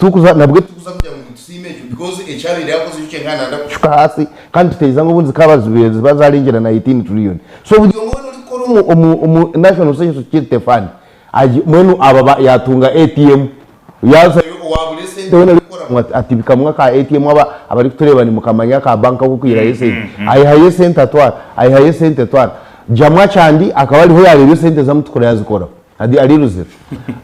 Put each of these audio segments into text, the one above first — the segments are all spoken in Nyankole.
Titukuza nabwe titukuza kugira ngu nitusiima ekyo because eki abaire yakozire ekyo kyenka nanda kushuka ahaasi kandi tuteyiza ngu obundi zikaba zibaire ziba zarengyera 19 trillion. So buri omwe weena orikukora omu omu omu National Social Security Fund agi mbwenu aba ba yatunga ATM yazayo owabura esente weena orikukora ngu ati atibikamu aka ATM aba abarikutureeba nimukamanya aka bank akokwihayo esente ayihayo esente atwara ayihayo esente atwara. Jamu akyandi akaba ariho yareeba esente zamutukura yazikoraho. Adi ari Ruzira.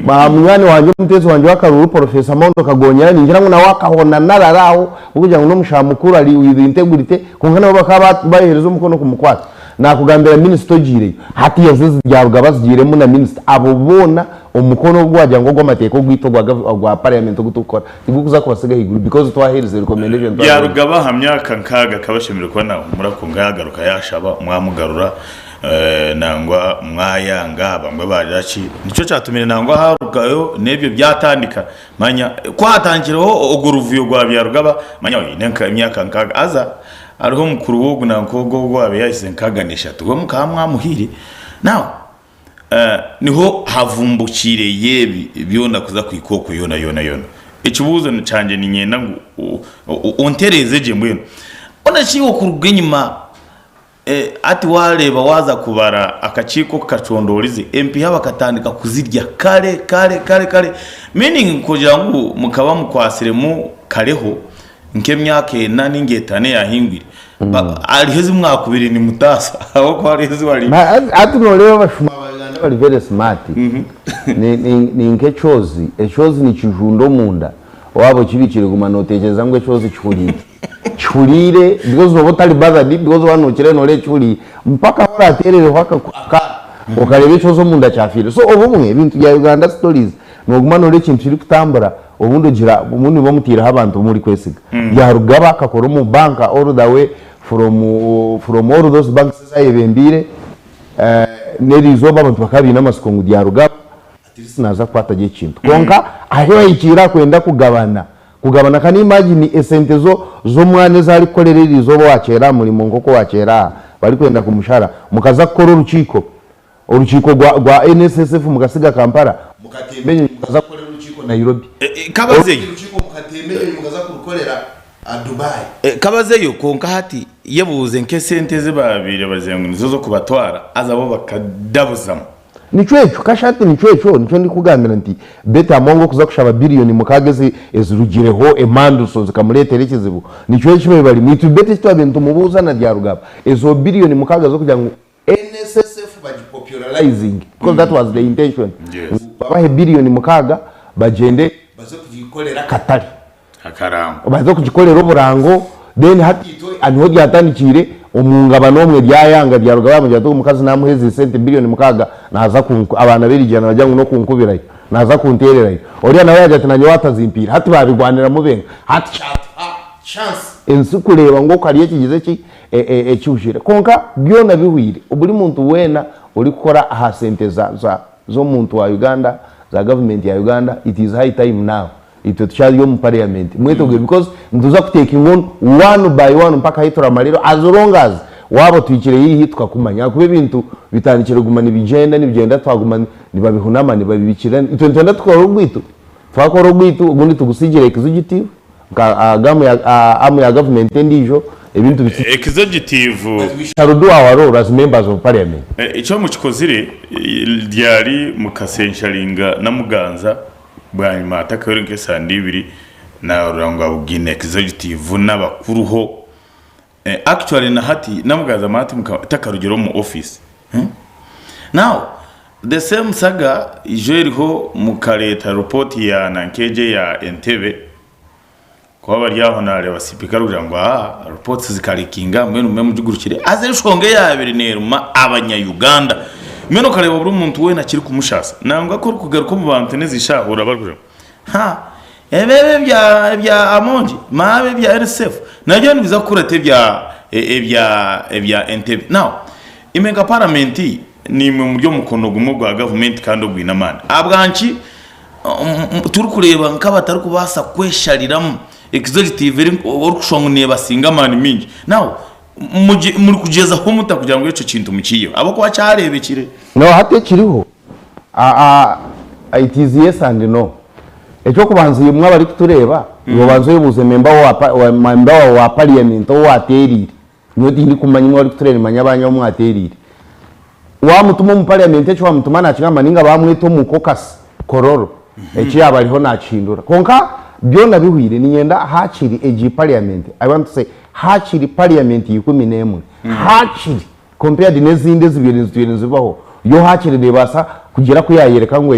Ba munywani wangye omuteezi wangye w'akaruuru Porofeesa Mondo Kagonyera ningira ngu nawe akahona narara aho ahabw'okugira ngu n'omushaho mukuru ari with integrity kwonka nabo bakaba ba bayohereza omukono kumukwata. Naakugambira minisita ogiireyo hati ezo ezi Byarugaba azigiiremu na minisita abo boona omukono ogu wagira ngu ogw'amateeka ogwaitu ogwa gavu ogwa parliament ogu turikukora tigurikuza kubasiga ahaiguru because twaheerize recommendation twaziheerize. Byarugaba aha myaka nkaaga akaba ashemereire kuba naahumura kwonka yaagaruka yaashaba mwamugarura. Nangwa mwayanga, bamwe baagira ki, nikyo kyatumire nangwa haarugayo n'ebyo byatandika. Manya ku haatandikireho ogwo ruvuyo rwa Byarugaba, manya oine emyaka nkaaga, haza hariho mukuru w'ogu nanka ogwo owaabaire yaahikize nkaaga n'eshatu, we mukaba mwamuhaire. Now niho havumbukiire ebi byona kuza kuhika okwo yoona yoona yoona. Ekibuuzo kyangye niinyenda ngu ontereeze gye mbwenu. Hoona shi iwe okuruga enyima Hati waareeba waaza kubara akakiiko kukacondorize, empiiha bakatandika kuzirya kare kare kare kare meaning kugira ngu mukaba mukwatsiremu kareho nk'emyaka ena ninga etaano eyahingwire hariho ezi mwakubire nimutaasa ahabw'okuba hariho ezi bari Hati nooreeba abashuma ba Uganda bari very smart. Ni nk'ekyozi, ekyozi nikijunda omunda waaba okibiikire guma nootekyereza ngu ekyozi kihuriire. Kihuriire because nooba otari bothered because waaba nookira nooreeba ekihuriire mpaka ahu orateerereho akaana okareeba ekyozi omunda kyafiire. So obumwe ebintu bya Uganda stories nooguma nooreeba ekintu kirikutambura obundi ogira obundi muba mutaireho abantu abu murikwesiga. Byarugaba akakora omu bank all the way from from all those banks ezi ayebembeire n'eriizooba abantu bakaba baine amatsiko ngu Byarugaba at least naaza kukwata gye ekintu. Kwonka ahu ahikiire aha kwenda kugabana Kugabana can you imagine esente zo zomwana ezi arikukorera erizooba owakyera aha murimo nkoku owakyera aha barikwenda kumushara mukaza kukora orukiiko orukiiko gwa gwa NSSF mukasiga Kampala mukatemba enyonyi mukaza kukorera orukiiko Nairobi Kabazeyo. Orundi rukiiko mukatemba enyonyi mukaza kurukorera Dubai. Kabazeyo kwonka hati yebuuze nk'esente ezi baabaire bagira ngu nizo z'okubatwara haza bo bakadabuzamu. Nikyo ekyo, kashati nikyo ekyo, nikyo ndikugambira nti Betty Among okuza kushaba billion mukaaga ezi ezirugireho emanduso zikamureetera ekizibu, nikyo eki babaire barimu. Itwe Betty eki twabaire nitumubuuza na Byarugaba, ezo billion mukaaga z'okugira ngu NSSF bagipopularizinge because that was the intention, ngu babahe billion mukaaga bagyende baze kugikorera akatare. Akarango. Baze kugikorera oburango then hati itwe niho byatandikiire omungabano omwe ryayanga ryaruga bamugira ati ogu mukazi namuha ezi sente billion mukaaga naza kunku abaana b'erigyera nibagira ngu n'okunkubirayo naza kuntererayo oriya nawe yagira ati nanye watazimpiire hati babigwaniramu benka hati kyatuha chance ensi kureeba ngu oku hariyo ekigize ki ekihwire kwonka byona bihwire buri muntu weena orikukora aha sente za za z'omuntu wa Uganda za government ya Uganda it is high time now Itwe tukyari omu parliament mwetegure because nituza ku taking on one by one mpaka ahi turamarira as long as waaba otuhikire haihi tukakumanya ahakuba ebintu bitandikire kuguma nibigyenda nibigyenda twaguma nibabihunama nibabibikirira itwe nitwenda tukore ogwitu twakora ogwitu ogundi tugusigire executive nka arm ya government endiijo ebintu bitsigire Executive. But we shall do our role as members of parliament. Ekyo mukikozire ryari mukasensharinga Namuganza Bwanyima hatakahweire nk'esande ibiri, naarora ngu abugaine executive n'abakuruho. Actually na hati Namuganza Maate takarugire omu office. Now the same saga ijo eriho mukareeta report ya nanka egyo eya Entebbe, kuba bari aho naareeba sipiika arikugira ngu aa reports zikaleakinga mbwenu mube mugigurukire. Haza enshonga eyaabaire neeruma abanya Uganda mbwenu okareeba buri muntu weena kirikumushaasa. Nangwa ku orikugaruka omu bantu n'ezi shaaha oraba orikugira ngu ha ebi ebya ebya Amongi maawe ebya LCF nabyo nibiza kukurata ebya ebya ebya Entebbe. Now imwe nka paramenti niimwe muri omukono gumwe ogwa gavumenti kandi ogwine amaani ahabwanki Turikureeba nk'abatarikubaasa kweshariramu executive eri orikushusha ngu neebasinga amaani maingi. Now murikugyezaho muta kugira ngu ekyo kintu mukiiheho ahabw'okuba kyareebekire? No hati ekiriho it is yes and no. Eky'okubanza imwe abarikutureeba, iwe obanze oyebuuze memba wa memba waawe wa parliament ou waateereire. Nyowe tindikumanya imwe abarikutureeba nimanya banyu abu mwateereire. Waamutuma omu parliament eki waamutuma naakigamba nainga baamweta omu caucus Kololo eki yaaba ariho naakihindura. Kwonka byona bihweire niinyenda haakiri egi parliament, I want to say haakiri parliament ya 11, haakiri Compared n'ezindi ezibaire zitwire nizibaho, yo haakiri neebaasa kugira ku yaayoreka ngu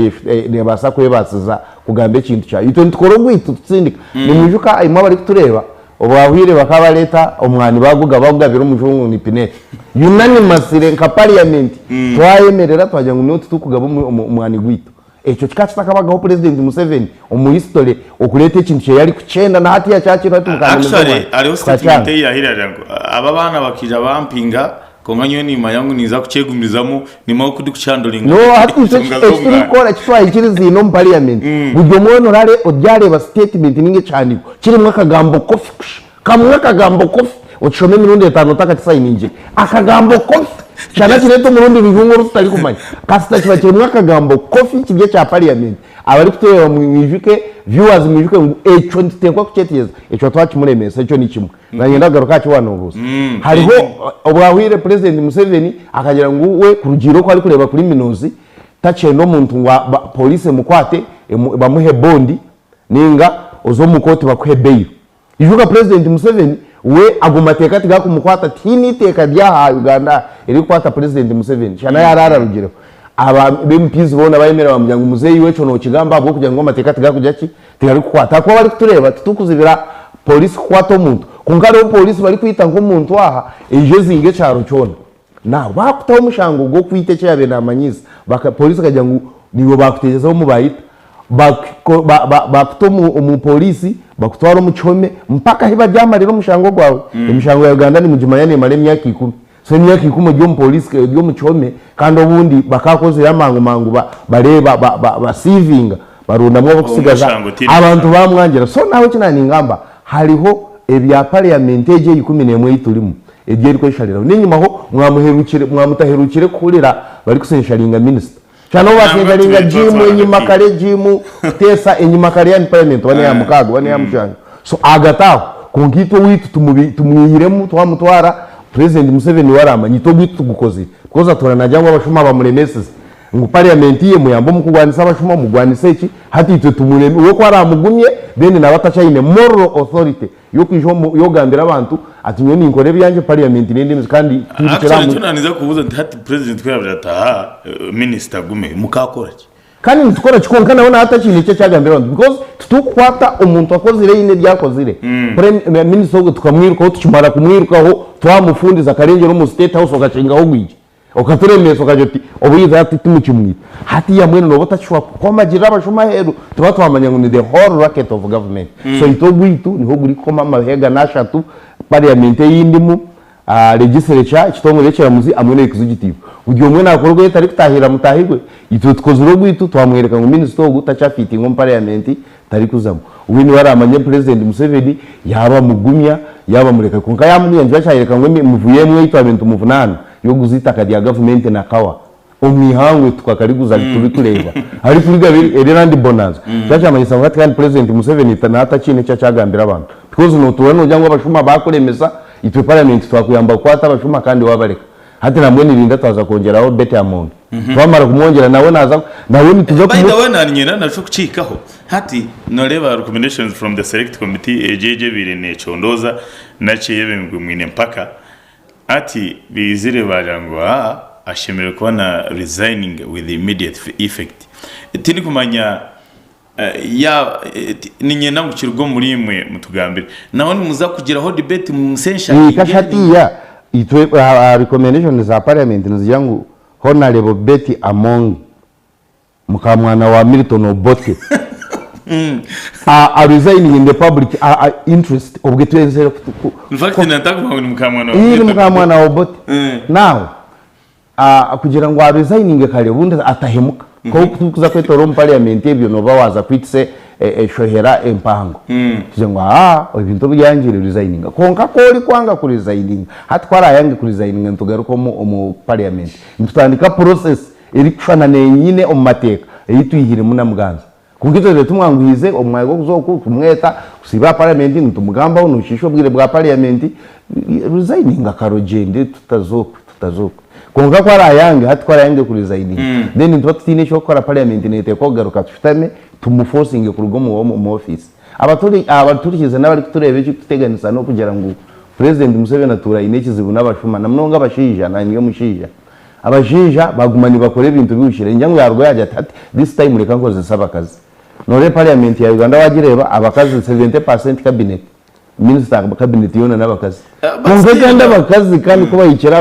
neebaasa kwebaasiza kugamba ekintu kyayo. Itwe nitukora ogwaitu tutsindika. Nimwijuka imwe abarikutureeba, obwahwire bakaba bareeta omwani baguga bagugabira omujungu ni Pinetti. Unanimously nka parliament twayemerera twagira ngu no titurikugaba omwani gwaitu. Ekyo kikaba kitakabagaho Purezidenti Museveni omu history okureeta ekintu kye yarikukyenda na hatiya kyakiriho ati mukandamize Actually omwani. hariho statement Tukakyanga. ei yahire arira ngu aba abaana bakaija bampinga kwonka nyowe nimanya ngu ninza kukyegumizamu nimanya oku ndikukihandoringa No hati itwe enshonga eki z'omwani. turikukora eki twahikiriziine omu parliament buri omwe weena orare oryareeba statement ninga ekihandiiko kirimu akagambo kofi kusha Kamwe akagambo kofi okishome emirundi etano otakakisayiningire. Akagambo kofi shana kireete omurundi rujungu oru tutarikumanya. Kasita kiba kirimu akagambo kofi kiri ekya parliament. Abarikutureeba mwijuke, viewers mwijuke ngu ekyo nituteekwa kukyetegyereza. Ekyo twakimuremeesa ekyo ni kimwe. Nanye ndagaruka aha ki waanobuuza. Hariho obwahwire Purezidenti Museveni akagira ngu we kurugiirira oku arikureeba criminals takyenda omuntu ngu police emukwate bamuhe bond ninga oze omu kooti bakuhe bail. Ijuka Purezidenti Museveni we ago mateeka tigakumukwata tihaine eiteeka ryaha Uganda eririkukwata Purezidenti Museveni shana yaaba ararugireho. Aba MPs boona bayemerera bamugira ngu muzeeyi iwe ekyo nokigamba ahabw'okugira ngu amateeka tigakugira ki? Tigarikukwata. Ahakuba abarikutureeba titurikuzibira Pooriisi kukwata omuntu kwonka hariho Pooriisi barikwita nk'omuntu aha eija ezinga ekyaro kyona. Now baakutaho omushango gw'okwita eki yaabaire naamanyiisa baka Pooriisi ekagira ngu niiwe baakuteerezaho omu baayita. Bakuta omu poliisi, bakutwara omu kihome mpaka ahi baryamarira omushango gwawe. Emishango ya Uganda nimugimanya neemara emyaka ikumi. So emyaka ikumi ori omu poliisi ori omu kihome kandi obundi bakaakozire amangu mangu bareeba basiivinga barondamu ab'okutsigaza Omushango tihaine abantu mushango. baamwangira. So nawe eki naaningamba hariho ebya parliament egi eya 11 ei turimu egi erikweshariraho. N'enyimaho mwamuherukire mwamutaherukire kuhurira barikusensaringa minisita. Shana obu Nangwa basensaringa tubaire jiimu twatwara enyima hati. kare jiimu kuteesa enyima kare yani parliament oba neya mukaaga oba neya mushanju so ahagati aho kwonka itwe owaitu tumubi tumwihiremu twamutwara president Museveni niwe aramanya itwe ogwaitu tugukozire because atuura nagira ngu abashuma bamuremesize ngu parliament ye muyambe omu kurwanisa abashuma murwanise eki hati itwe tumuremi we ku aramugumye then naaba atakyaine moral authority Y'okwija omu, y'okugambira abantu ati nyowe ninkora ebyangye, parliament n'endemizi kandi Actually twirukire nikyo naaniza kubuuza nti hati president ku yaabaire ati aha minister agume, mukaakora ki? Kandi nitukora ki kwonka nawe naaba atakiine eki akyagambira abantu because titukukwata omuntu akozire haine ebi akozire, prime minister ogwo tukamwirukaho tukimara kumwirukaho twamufundiza akarengyera omu state house okakingaho orwigi. Okaturemesa okagira oti obwaizi hati timukimwita. Hatiiya mbwenu nooba otakishobora kukomagirira abashuma aheeru tuba twamanya ngu ni the whole racket of government. So itwe ogwaitu niho gurikukoma amahega n'ashatu, parliament ei ndimu, legislature, ekitongore ekiramuzi hamwe na executive. Buri omwe naakora ogwe tarikutaahirira mutaahi gwe. Itwe tukozire ogwaitu twamworeka ngu minisita ogu takyafiitinga omu parliament tarikuzamu. We niwe aramanye Purezidenti Museveni yaaba amugumya yaaba amureka kwonka yaamugumya nikiba kyayoreka ngu emivuyo emwe ei twabaire nitumuvunaana y'okuguza eitaka rya gavumenti na kawa omu ihangwe tukakariguza turikureeba arikuriga eri land bonanza nikiba kyamanyisa ngu hati kandi Purezidenti Museveni naaba atakiine eki akyagambira abantu because notuura noogira ngu abashuma baakuremesa itwe paramenti twakuyamba kukwata abashuma kandi waabareka. Hati nambwenu rinda twaza kwongyeraho Betty Amongi. Twamara kumwongyera nawe naza nawe nituza By the kumu. way nanyenda nakyo kukihikaho hati noreeba recommendations from the select committee egyo egyo ebaire necondooza nakyo eyebembirwe Mwine Mpaka hati baizire baagira ngu haa ashemereire kuba na resigning with immediate effect tindikumanya Ya, niinyenda ngu kiruge omuri imwe mutugambire. Naho nimuza kugiraho debate mumusensharinge? Kasha hatiiya itwe aha recommendations za parliament nizigira ngu Honarebo Betty Amongi mukamwana wa Milton Obote a resigning in the public interest obwe twenzire In fact natakugira ngu ni mukamwana wa Ii ni Milton mukamwana wa Obote. Now Kugira ngu aresigninge kare obundi atahemuka. Ku orikuza kwetoora omu parliament ebyo nooba waaza kwitisa eshohera empango. Kugira ngu haa ebintu obu byangire resigninga. Kwonka ku orikwanga kuresigninga, hati ku araayange kuresigninga nitugaruka omu parliament nitutandika process erikushushana nenyine omu mateeka ei twihiremu na Muganza. Kwonka itwe tubaire tumwanguhiize omu mwanya gw'okuza oku kumweta kusiiba aha parliament nitumugambaho noshiisha obwire bwa parliament, resigninga kare ogyende tutaza okwe tutaza okwe. Kwonka ku araayange hati ku araayange ku resigninga then nituba tutaine eky'okukora parliament neeteekwa kugaruka tushutame tumuforcinge kuruga omu office. Abaturikiize n'abarikutureeba ekirikututeganisa n'okugira ngu Purezidenti Museveni atuura aine ekizibu n'abashuma na munonga abashaija naanye ndi omushaija. Abashaija baguma nibakora ebintu bihukire ningira ngu yarugayo yaagira ati hati this time reka nkozese abakazi. Noreeba parliament ya Uganda wagireeba abakazi 70% cabinet, minister cabinet yoona n'abakazi. Kwonka kandi abakazi kandi kubahikire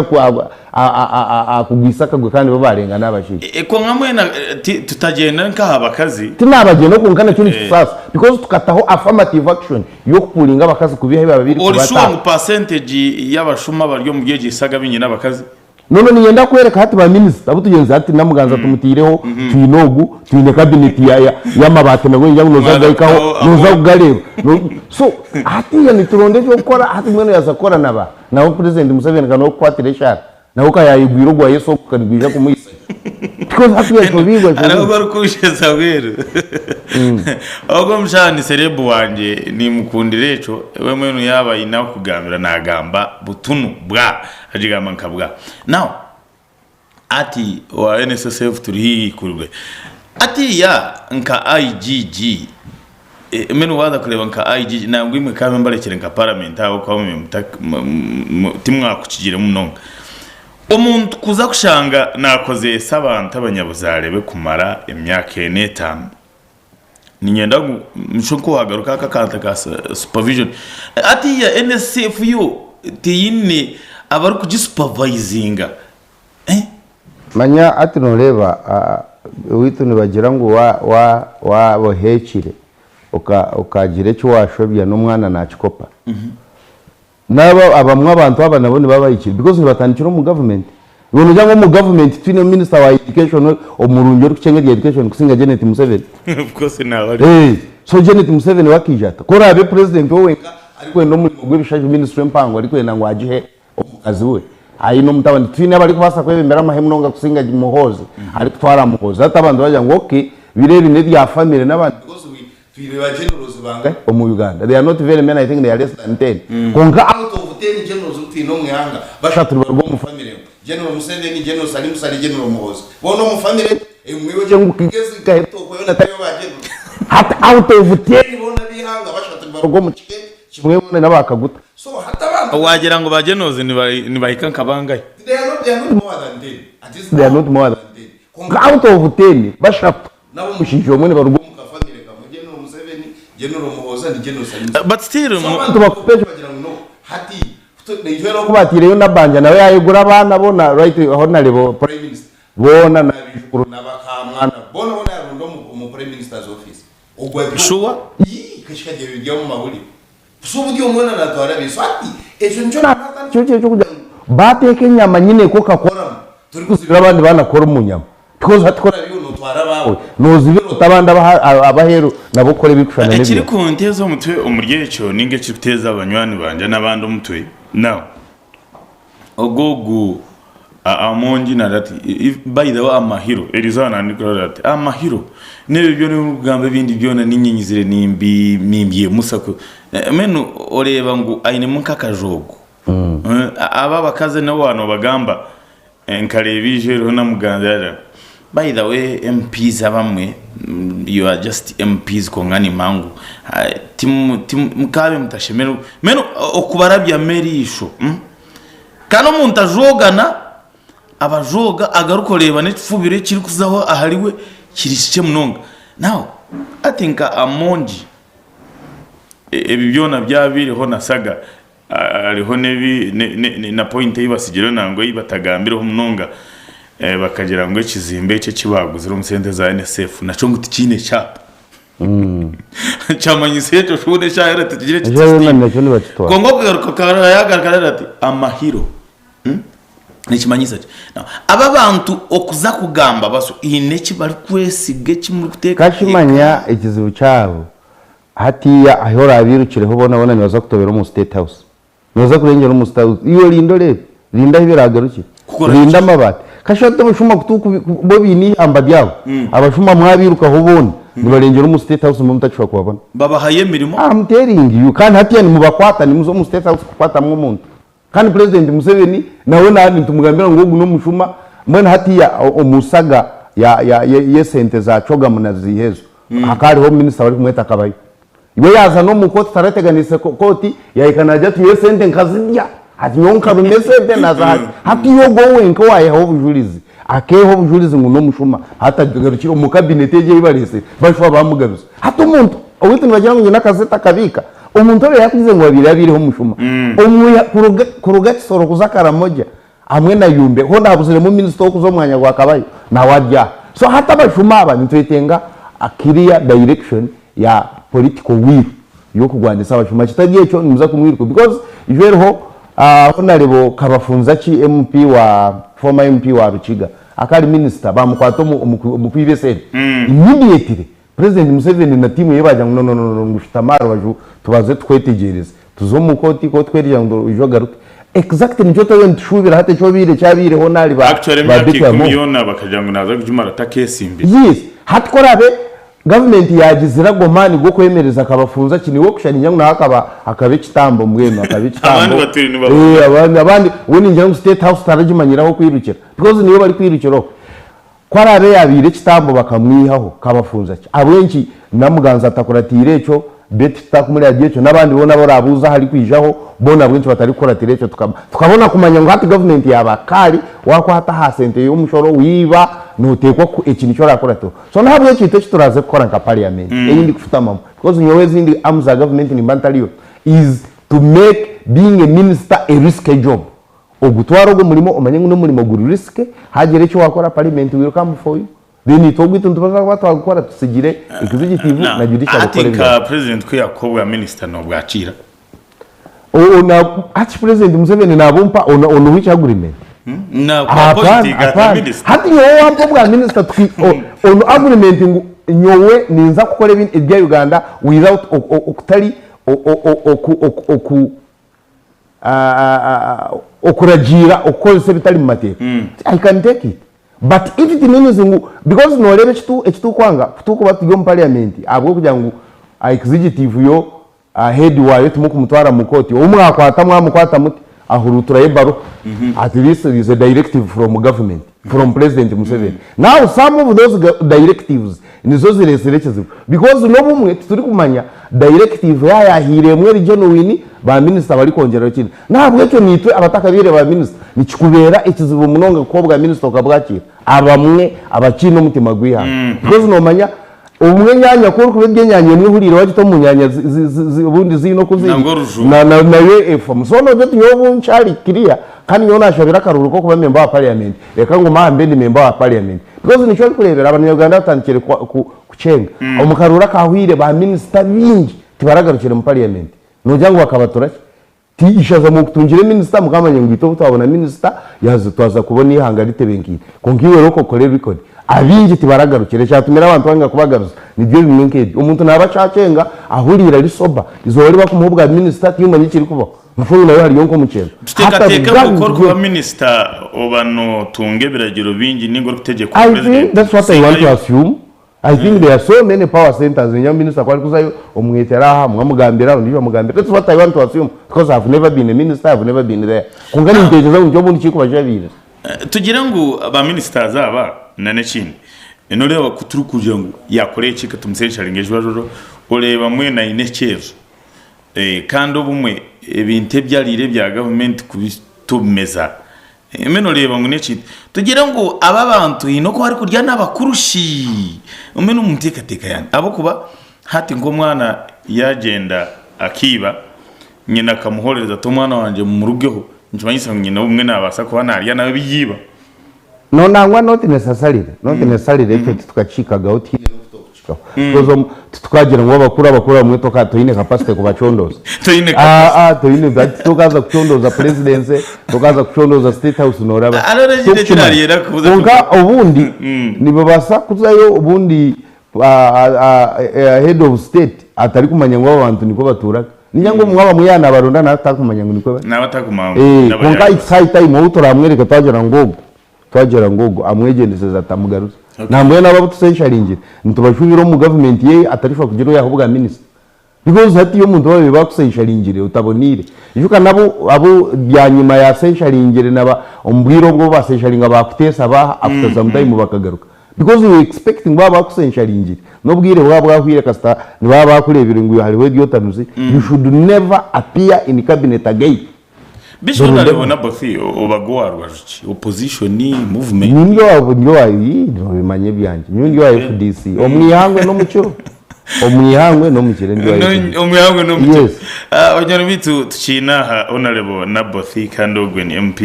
aha kugwisa akagwe kandi bo barenga n'abashaija. Kwonka mbwenu tutagyenda nk'aha bakazi. Tinabagyenda kwonka nakyo nikitusaasa because tukataho affirmative action y'okupuuringa abakazi kubiiha ebi babaire Ori sure kubata. ngu percentage y'abashuma abari omuri egyo isaga baingi n'abakazi? Nono niinyenda kworeka hati ba minisita abu tugyenzi hati Namuganza tumutaireho, twine ogu, twine kabineti y'amabaati nago niinyija ngu nooza kugahikaho, nooza kugareeba. So hatiiya nituronda eky'okukora hati mbwenu yaaza kukora na ba? Nawe Purezidenti Museveni ka n'okukwatira eshaara, nawe ka yaayegwire ogwa Yesu ogu ka nigwija kumuhitsya. Because hatiiya nshobeirwe Hariho nshobeirwe. ogu orikunsheza bweru. Ogwo omushaija ni serebu wangye nimukundira ekyo, we mbwenu yaaba aine ahokugambira naagamba butunu bwa. Agigamba nka bwa. Now ati owa NSSF turi haihi kuruga. Atiiya nka IGG, mbwenu waaza kureeba nka IGG nangwa imwe kambe mbarekire nka parliament ahabw'okuba imwe timwakukigiremu munonga. Omuntu kuza kushanga naakozeesa abantu abanyabuzaare be kumara emyaka ena etaano. Niinyenda ngu nshube nk'owaagaruka aka akantu ka supervision. Hatiiya NSCF yo teine abarikugisupervisinga. Manya hati nooreeba owaitu nibagira ngu waaba oheekire okagira eki waashobya n'omwana naakikopa. Naaba abamwe abantu aba nabo nibaba bahikire because nibatandikira omu government. Iwe nogira ngu omu government titwinemu minister wa education omurungi orikukyenga erya education kusinga Janet Museveni? Of course naaba ari. Eh, so Janet Museveni we akaija ata? Ku oraabe president we wenka arikwenda omurimo gw'ebishaju ministry empango arikwenda ngu agihe omukazi we aine omutabani titwine abarikubaasa kwebembera amahe munonga kusinga Muhoozi arikutwara Muhoozi. Hati abantu bagira ngu okay biri ebi n'ebya family n'abandi because we Twine ba generals bangahi omu Uganda? They are not very many, I think they are less than ten. Kwonka out of ten generals abu twine omu ihanga, bashatu nibaruga omu family emwe. General Museveni, General Salim Saleh, General Muhoozi. Boona omu family emwe. Iwe ogire ngu Kigezi Kahetooko yoona tariyo ba general? Hati out of ten boona ab'eihanga bashatu nibaruga omu kika eki kimwe boona n'aba Kaguta. So hati abantu. Wagira ngu ba generals nibahika nka bangahi? They are not, they are not more than ten. At least they are not more than ten. Kwonka out of ten, bashatu. N'ab'omushaija omwe nibaruga omu ka family kamwe, General Museveni, General Muhoozi and General Salim Saleh. But still So abantu bakupa ekyo bagira ngu no, hati naitwe n'oku batiireyo Nabbanja nawe yayegura abaana bona right honarebo prime minister boona n'abaijukuru n'abakamwana boona boona yarunda omu prime minister's office. Ogwo ari Sure? Yii kashikagye biri omu mahurire. So buri omwe weena naatwara abye. So hati ekyo nikyo naatandikire ekyo eky'okugira ngu baateeka enyama nyine eka okakoramu, torikuzibira abandi baana kukora omu nyama. Because hati ku oraabe iwe nootwara abaawe, noozibira ota abandi ab'aheeru nabo kukora ebirikushushana n'ebyawe? Ekirikunteeza omutwe omuri ekyo nainga ekirikuteeza banywani bangye n'abandi omutwe, now Ogu ogu Amongi naagira ati by the way amahiro erizooba naaba ndikureeba ati amahiro n'ebyo byona ebi orikugamba ebindi byona niinye nyizire nimbyemusa mbwenu oreeba ngu ainemu nk'akajoogo. Aba abakazi nabo waaba noobagamba nkareeba eijo eriho Namuganza yaagira by the way MPs abamwe you are just MPs kwonka nimanya ngu mukaabe mutashemereirwe mbwenu okubarabyamu eriisho. Kandi omuntu ajoogana, aba ajooga agaruka oreeba n'ekifubiro ekirikuzaho ahariwe kiri kikye munonga. Now hati nka Amongi, ebi byona byabaireho na Saga, hariho na point ei batsigireho nangwa ei batagambireho munonga, bakagira ngu ekizimbe eki eki baaguzire omu sente za NSF nakyo ngu tikiine kyapa. Kyamanyisa ekyo shoona eshaaha yoona tikigire Eshaaha yoona nakyo nibakitwara. Kwonka okugaruka yagaruka yaagira ati amahiro nikimanyisa ki? Now, aba abantu okuza kugamba basyo haine eki barikwesiga eki murikuteekateeka? Kashimanya ekizibu kyabo hatiiya ahi oraabiirukireho boona boona nibaza kutobera omu state house. Nooza kurengyera omu state house. Iwe rinda oreebe. Rinda ahu biraagarukire. Kukora Rinda ki? amabaati. Kashatu abashuma ku turikubi bo baine eihamba ryabo. Abashuma mwabiirukaho boona. Nibarengyera omu State House nimwo mutakishobora kubabona. Babahayo emirimo. I'm telling you kandi hatiya nimubakwata nimuza omu State House kukwatamu omuntu. Kandi Purezidenti Museveni nawe na nitumugambira ngu ogu n'omushuma mbwenu hatiya omu saga ya ya y'esente za CHOGM na ziiha ezo hakaba hariho minisita barikumweta Kabayo. We yaaza n'omu kooti tarateganiise kooti yaahika naagira ati nyowe esente nkazirya ati nyowe nkaruma esente naaza hati. Hatiya ogwo wenka owaayehaho obujurizi akeeha obujurizi ngu n'omushuma hati agarukire omu kabineti egyo ei bareetsire bashuba baamugaruza. Hati omuntu owaitu nibagira ngu nyine akazete akabiika Omuntu oyo yakugize ngu abaire abaireho omushuma omwiha kuruga kuruga Kisoro kuza Karamoja hamwe na Yumbe hoona habuziremu minisita ow'okuza omu mwanya gwa Kabayo nawe ari aha. So hati abashuma aba nitwetenga a clear direction ya political will y'okurwanisa abashuma kitari ekyo nimuza kumwiruka because ijo eriho Honarebo Kabafunzaki MP wa former MP wa Rukiga akaba ari minisita bamukwata omu omu kwiba esente immediately Purezidenti Museveni na tiimu ye baagira ngu no no no ngu shutama aha rubaju tubanze tukwetegyereze. Tuze omu kooti, kooti ku erigira ngu oije ogaruke. Exactly nikyo twariyo nitushuubira hati eki obaire kyabaireho nari ba Actually ba emyaka Betty ikumi Amongo. yoona bakagira ngu naaza kugimara atakeesimbire. Yes, hati ku oraabe gavumenti yaagizire ago maani g'okwemereza akabafunza ki niiwe okushusha ningira ngu nawe akaba akaba ekitambo mbwenu akaba Abandi ekitambo. batwire nibaronda. Eh, abandi abandi we ningira ngu state house taragimanyire ah'okwirukira because niyo barikwirukira okwe. Ku araabe yaabaire ekitambo bakamwihaho, kabafunza ki? Ahabw'enki Namuganza atakuratiire ekyo, Betty tutakumureba gye ekyo, n'abandi boona abu oraabuuze ahari kwijaho boona ahabw'enki batarikukuratira ekyo tukabona kumanya ngu hati gavumenti yaaba kaari, waakwata aha sente y'omushoro waiba, nooteekwa ku eki nikyo oraakurateho. So n'ahabw'ekyo itwe eki turaaze kukora nka parliament ei ndikushutamamu because nyowe ezindi arms za gavumenti nimba ntariyo, is to make being a minister a risky job. Ogutware ogwo murimo omanye ngu n'omurimo guri risky, hagira eki wakora parliament will come for you, then itwe ogwitu nitubaasa kuba twagukora tutsigire executive Na na judiciary hati kukora nka ebyabo. president ku yakuha obwa minister nobwakiira? Hati president Museveni nabumpa on, on which agreement? Nakuha Hapana, appointing as a hapana. minister. Hati nyowe wampa obwa minister tuki, on agreement ngu nyowe ninza kukora ebya Uganda without okutari oku okuragiira okukozesa ebitari mu mateeka, I can take it but if it means ngu because noreeba eki turikwanga ku turikuba turi omu parliament ahabw'okugira ngu executive yo head waayo timukumutwara mu kooti ou mwakwata mwamukwata muti ahuruuturayo ebaruha ati this is a directive from government from president Museveni now some of those directives Nizo zireetsire ekizibu because n'obumwe titurikumanya directive yaaba yaahaire emwe eri genuine ba minisita barikwongyeraho ekindi. N'ahabw'ekyo naitwe abatakabaire ba minisita nikikubeera ekizibu munonga kuha obwa minisita okabwakiira abamwe abakiine omutima gw'eihanga because noomanya obumwe enyaanya ku orikuba eri enyaanya emwe ehuriire waagita omu nyaanya obundi ziine oku ziri Nangwa orujungu. nayo efamu. So noogira oti nyowe obu nkyari clear kandi nyowe naashabire akaruuru k'okuba member wa parliament reka ngume aha mbe ndi member wa parliament. Because nikyo orikureebera abanya-Uganda batandikire kukyenga. Omu karuuru akahweire ba minisita baingi tibaragarukire mu parliament. Noogira ngu bakabatura ki? Ti ishaza mukutungire minisita mukamanya ngu itwe obu twabona minisita yaaza twaza kubona eihanga ritebenkeire. Kwonka iwe rooka okore record. Abaingi tibaragarukire. Ekyatumire abantu banga kubagaruza nibyo bimwe nk'ebyo. Omuntu naaba akyakyenga ahuriire ari sober, eizooba ribakumuha obwa minisita tiyomanya ekirikubaho. Mufumu nawe hariyo nk'omukyeno. Tuteekateeke ngu ku orikuba minisita oba nootunga ebiragiro bingi nainga orikutegyekwa I think purezidenti that's what I want to kusingayo. assume. I think there are so many power centers ningira ngu minisita ku arikuzayo omwetera aha mwamugambira ondiijo amugambira that's what I want to assume because I have never been a minister, I have never been there. Kwonka ninteekyereza ngu nikyo obundi kirikubashabiiriza. Tugire ngu ba ministers aba na n'ekindi noreeba ku turikugira ngu yaakora eki ka tumusensuringe ejo oreeba mbwenu aine ekyezo. Kandi obumwe ebintu ebi ariire ebya gavumenti kubitumeza mbwenu oreeba ngu n'ekintu tugire ngu aba abantu haine oku barikurya n'abakuru shi mbwenu omu nteekateeka yangye ahabw'okuba hati nk'omwana yaagyenda akaiba nyina akamuhorereza ati omwana wangye mumurugeho nikimanyisa ngu nyina obumwe naabaasa kuba naarya nawe ebi yaiba. No nangwa not necessarily, not necessarily ekyo titukakihikagaho tihaine n'oku turikukihikaho because omu titukagira ngu abakuru abakuru abamwe toka toine capacity kubacondooza. Toine Ah ah toine tokaaza kucondooza presidency, tokaaza kucondooza state house nooraba. Hariho n'ekindi eki Tokukimanya. naarenda kukubuuza Kwonka obundi nibabaasa kuzayo obundi head of state atarikumanya ngu aba bantu nikwo batuuraga. Ningira ngu obumwe abamwe yaaba naabaronda naaba atarikumanya ngu nikwo bari. Naaba atarikumanya ngu Kwonka it's high time ou turaamwereke twagira ngu ogu, twagira ngu ogu amwegyendesereze atamugaruza. Nambwenu abo abu tusensharingire nitubashubira omu gavumenti ye atarishwa kugira oyaha obwa minisita. Because hatiiya omuntu babaire bakusensharingire otaboneire. Ijuka nabo abu byanyima ya sensharingire na omu bwire obwo obu basensharinga bakuteesa baaha after some time bakagaruka. Because you expect ngu baaba bakusensharingire n'obwire bwaba bwahwire kasita nibaba bakureebire ngu hariho eryotanuzi, you should never appear in cabinet again. Beitu Honourable Naboth obaga owa rubaju ki? Opposition, movement? Nyowe ndi owa, ndi owa, ii nobimanya ebyangye. Nyowe ndi owa FDC. Omu ihangwe n'omu kiro. Omu ihangwe n'omu kiro ndi owa FDC. Omu ihangwe n'omu kiro. Yes. Banywani baitu tukiine aha Honourable Naboth kandi ogwe ni MP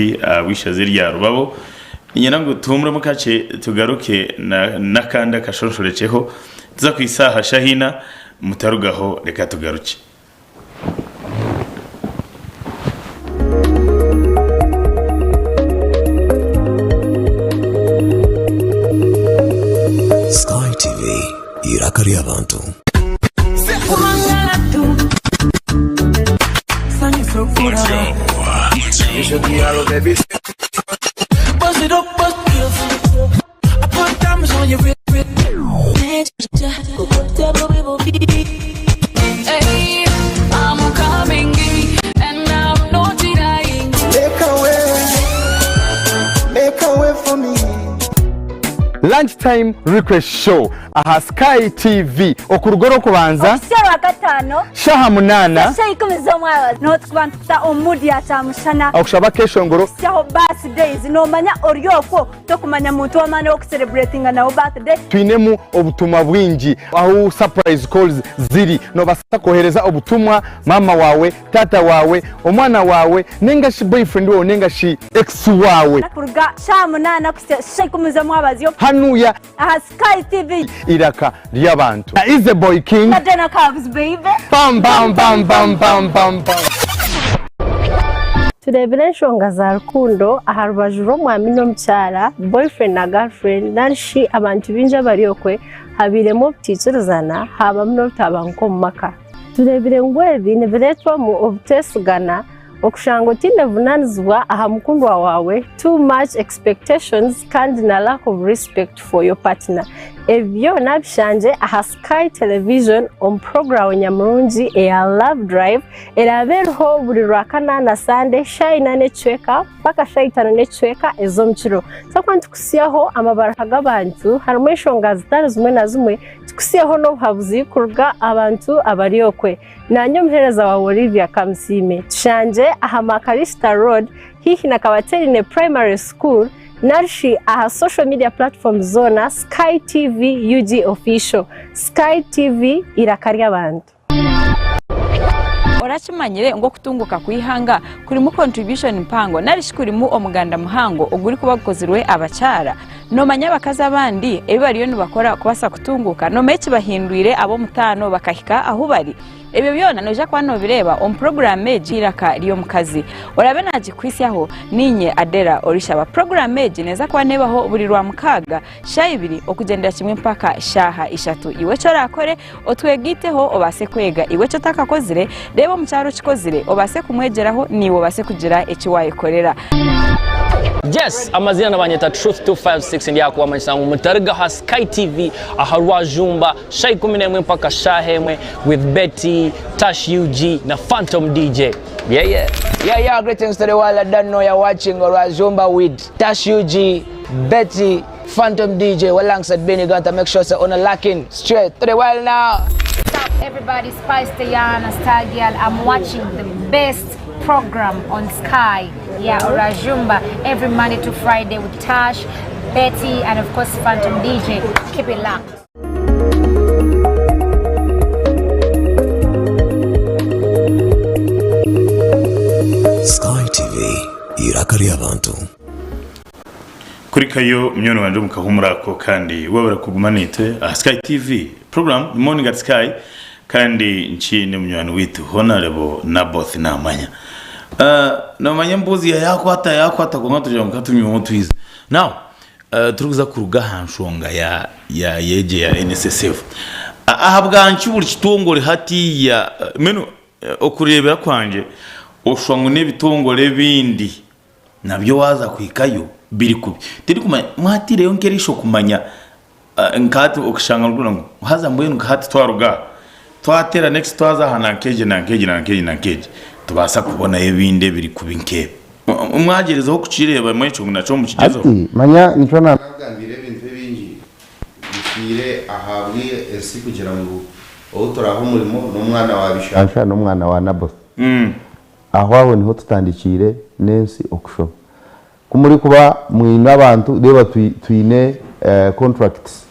w'eishaza erya Rubabo. Niinyenda ngu tuhumuremu kakye tugaruke n'akandi akashonshorekyeho. Tuza kuhitsya aha shaaha ina, mutarugaho reka tugarukye. Sky TV, eiraka ry'abantu. Lunch time request show aha Sky TV okuruga orwokubanza Okuhitsya Orwakataano shaha munana shaaha ikumi z'omwabazyo niho turikuba nitukuta omu mood ya kyamushana okushaba akeshongoro kuhitsyaho birthdays nomanya ori okwo Tokumanya muntu w'amaani ow'okusereburetinga nawe birthday. Twinemu obutumwa bwingi ahu surprise calls ziri. Nobasa kohereza obutumwa maama wawe, taata wawe, omwana wawe ninga shi boyfriend wawe ninga shi ex wawe. Kuruga shaaha munana kuhitsya shaaha ikumi z'omwabazyo. Hanuya. Aha Sky TV. Iraka ry'abantu. Na Easy Boy King. Na Dana Cubs baby. Bam bam bam bam bam bam bam. Tureebire enshonga za rukundo aha rubaju rw'omwami n'omukyara, boyfriend na girlfriend, nari shi abantu baingi abari okwe, habairemu obutaikirizana haabamu n'obutabanguko omu maka. Tureebire ngu ebi nibireetwamu obuteesigana, okushanga otaine buvunaanizibwa aha mukundwa waawe, too much expectations kandi na lack of respect for your partner. Ebi byona bishangye aha Sky Television omu puroguraamu nyamurungi eya Love Drive Eraabe eriho buri Rwakana na Sande shaaha ina n'ekicweka mpaka shaaha itaano n'ekicweka ez'omu kiro. Twakuba nitukutsyaho amabaruha g'abantu harimu enshonga zitari zimwe na zimwe, tukutsyeho n'obuhabuzi kuruga aha bantu abari okwe. Naanye omuheereza waawe Olivia Kamusiime. Tushangye aha Makarista Road haihi na Kabaterine Primary School narishi aha social media platforms zoona Sky TV UG Official. Sky TV eiraka ry'abantu. Orakimanyire ngu okutunguka kw'eihanga kurimu contribution mpango narishi kurimu omuganda muhango ogurikuba gukozirwe abakyara? Nomanya abakazi abandi ebi bariyo nibakora kubaasa kutunguka? Nomanya ekibahindwire ab'omutaano bakahika ahu bari? Ebyo byona noija kuba nobireeba omu puroguraamu egi Eiraka ry'Omukazi. Oraabe naagikuhitsyaho, niinye Adela Orishaba. Puroguraamu egi neeza kuba neebaho buri Rwamukaaga shaaha ibiri okugyendera kimwe mpaka shaaha ishatu. Iwe eki oraakore, Otwegaiteho obaase kwega. Iwe eki otakakozire, reeba omukyara okikozire obaase kumwegyeraho naiwe obaase kugira eki waayekorera. Yes, amazina nibanyeta Truth 256 ndi aha kubamanyisa ngu mutariga aha Sky TV aha Rwajumba shaaha 11 mpaka shaaha emwe with Betty, Tash UG na Phantom DJ. Yeah yeah. Yeah, yeah, greetings to the world that don't know you're watching Rwajumba with Tash UG, Betty, Phantom DJ alongside Benny Gunter. Make sure to on a locking straight to the world now. What's up, everybody? Spice Diana, Star Girl. I'm watching the best program on Sky. Yeah, Orajumba every Monday to Friday with Tash, Betty, and of course Phantom DJ. Keep it locked. Sky TV, eiraka ry'abantu. Kurikayo munywani wangye omu kahuumuro ako kandi webare kuguma naitwe aha Sky TV. Program ni Morning at Sky kandi nkiine munywani waitu Honarebo Naboth Namanya. Uh, nomanya emboozi ya yakwata yakwata kwonka tugira ngu katumyweho twize. Now, uh, turikuza kuruga aha nshonga ya ya yegye ya NSSF. Ahabwanki buri kitongore hatiiya mbwenu okureebera kwangye oshusha ngu n'ebitongore ebindi Nabyo waaza kuhikayo biri kubi. Tindikumanya mwataireyo nk'eriisho kumanya Nka hati okashanga ngu ngu haza mbwenu nka hati twaruga aha twateera next twaza aha nanka egi nanka egi nanka egi nanka egi tubaasa kubonayo ebindi ebiri kubi nk'ebi. Mwagyerezaho kukireeba mwekyo ngu nakyo mukigyezeho? Hati manya nikyo na. Naagambiire ebintu ebingi bifiire ahabw'ensi kugira ngu ou turaahe omurimo n'omwana wa Bishansha n'omwana wa Naboth. Aho aho niho tutandikiire n'ensi okushoba. Ku murikuba mwine abantu, reeba twine contracts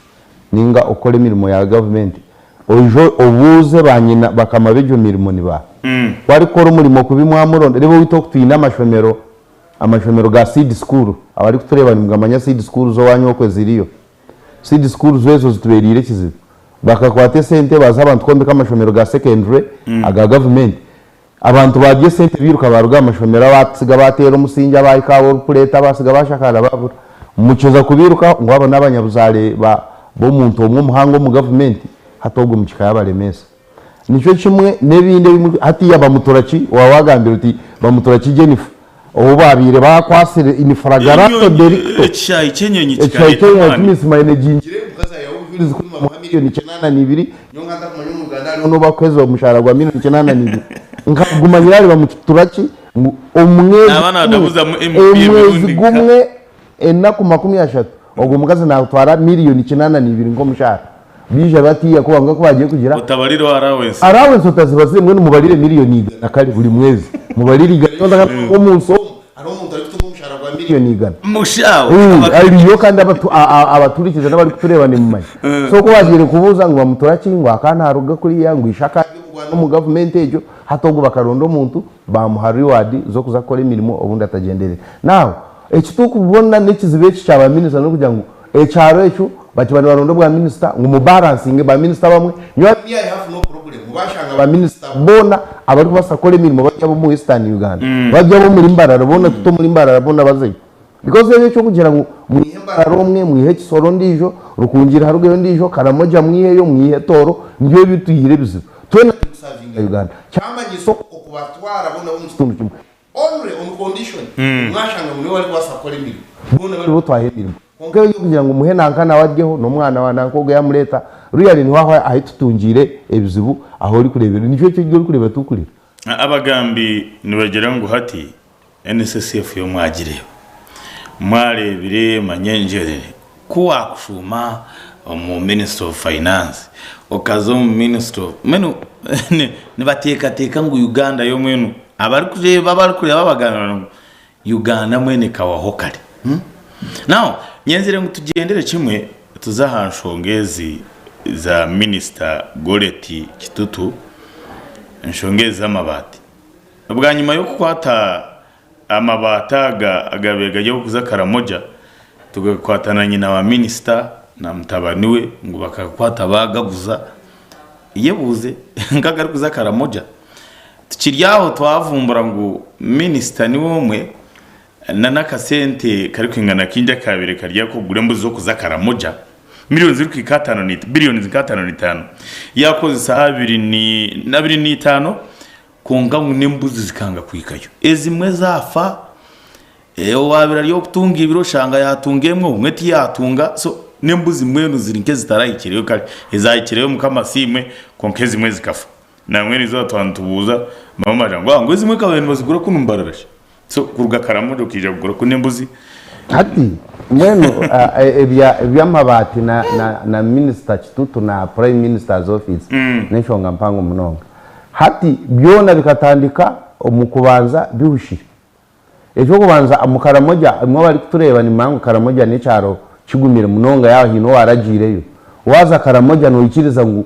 ninga okukora emirimo ya gavumenti, oije obuuze ba nyina bakama b'egyo mirimo ni baaha. Ku arikukora omurimo kubi mwamuronda, reeba owaitu oku twine amashomero, amashomero ga seed school, abarikutureeba nimugamanya seed schools owaanyu okwe ziriyo. Seed schools ezo zitubereire ekizibu. Bakakwata esente baaziha abantu kwombeka amashomero ga secondary aga gavumenti. Abantu baarya esente bairuka baaruga aha mashomero abaatsiga baateera omusingye abaahika aha orupuleeta abaasiga baashakaara baabura. Mukiza kubiirukaho ngu abo n'abanyabuzaare ba b'omuntu omwe omuhango omu gavumenti hati ogwo mukika yaabaremeesa. Nikyo kimwe n'ebindi ebi muri hatiiya Bamuturaki waaba waagambire oti Bamuturaki Jennifer ou baabaire baakwatsire in flagrante delicto Ekishaayi ky'enyonyi ekishaayi kikareeta ky'enyonyi amaani. Miss Mainegingire omukazi aihaho obujurizi ku nibamuha milioni kinaana n'ibiri Nyowe nka ntakumanya omu Uganda hariho n'obu barikuheeza omushaara gwa milioni kinaana n'ibiri. Nkaguma nyirareba mukituraki ngu omwezi Naaba gumwe, naadabuzamu MP omwezi emirundi nka. gumwe enaku 30 ogwo mukazi naatwara milioni 82 nk'omushaara. Baija batiiya ku kwonka ku baagiye kugira. Otabarireho allowance. Allowance otazibazire mbwenu mubarire milioni igana kare buri mwezi. Mubarire igana. Nyowe ntakamanya ngu omu nsi omu hariho omuntu arikutunga omushaara gwa milioni igana. Mushaho. Ariyo kandi abaturikize n'abarikutureeba nimumanya. So ku baagiire kubuuza ngu bamutura ki, ngu akaba naaruga kuriya, ngu ishe akaba ari omurwani omu gavumenti egyo, hati obwo bakaronda omuntu baamuha reward z'okuza kukora emirimo obundi atagyendereire. Now eki turikubona n'ekizibu eki kya ba minisita n'okugira ngu ekyaro ekyo bati ba nibaronda obwa minisita ngu mu balansinge ba minisita abamwe, nyowe me I have no problem baashanga ba minisita boona abarikubaasa kukora emirimo bari ab'omu Western Uganda, bari ab'omuri Mbarara boona tute omuri Mbarara boona bazeyo. Because ebi eky'okugira ngu mwihe Mbarara omwe, mwihe Kisoro ondiijo, Rukungiri harugeyo ondiijo, Karamoja mwiheyo, mwihe Tooro, nibyo ebitwihire ebizibu. Twena turi kusavinga Uganda. Kyamanyisa okubatwara boona b'omu kitundu kimwe. Only on condition mwashanga ngu niwe arikubaasa kukora emirimo. Boona bari bo twaha emirimo. Kwonka eby'okugira ngu muhe nanka nawe aryeho, n'omwana wa nanka ogwo yamureeta, really niho ahu ahu tutungiire ebizibu ahu orikureebera. Nikyo eki orikureeba turikurira. Abagambi nibagira ngu hati NSSF yo mwagireeba? Mwareebire manya engyerere ku waakushuuma omu Ministry of Finance okaza omu Ministry of mbwenu nibateekateeka ngu Uganda yo mbwenu abarikureeba abarikureeba bagamba ngu Uganda mbwenu ekabaho kare. Now nyenzire ngu tugyendere kimwe tuze aha nshonga ezi za Minisita Goreti Kitutu, enshonga ezi z'amabaati. Bwanyima y'okukwata amabaati aga agabaire gari ag'okuza Karamoja, tukakwata na nyina wa minisita na mutabani we ngu bakakwata baagaguza. Yebuuze nk'agarikuza Karamoja. Tukiri aho twavumbura ngu minisita niwe omwe na n'akasente karikwingana kaingi akaabaire kari ak'okugura embuzi z'okuza Karamoja, Millions zirikuhika ataano na billions nka ataano na itaano yakozesa abiri ni abiri na itaano kwonka ngu n'embuzi zikanga kuhikayo. Ezimwe zaafa, owaabaire ari ow'okutunga ibiri oshanga yaatunga emwe obumwe tiyaatunga so n'embuzi mbwenu ziri nk'ezitarahikireyo kare ezaahikireyo Mukama asiimwe kwonka ezimwe zikafa. Nambwenu eizooba twaba nitubuuza mama agira ngu ngu ezimwe kabaire nibazigura kunu Mbarara shi. So kuruga Karamoja okaija kugura kunu embuzi. Hati mbwenu eby'amabaati na minisita Kitutu na Prime Minister's office n'enshonga mpango munonga. Hati byona bikatandika omu kubanza bihushire. Eky'okubanza omu Karamoja imwe abarikutureeba nimumanya ngu Karamoja n'ekyaro kigumire munonga yaaba haine owaaragiireyo. Waaza Karamoja noikiriza ngu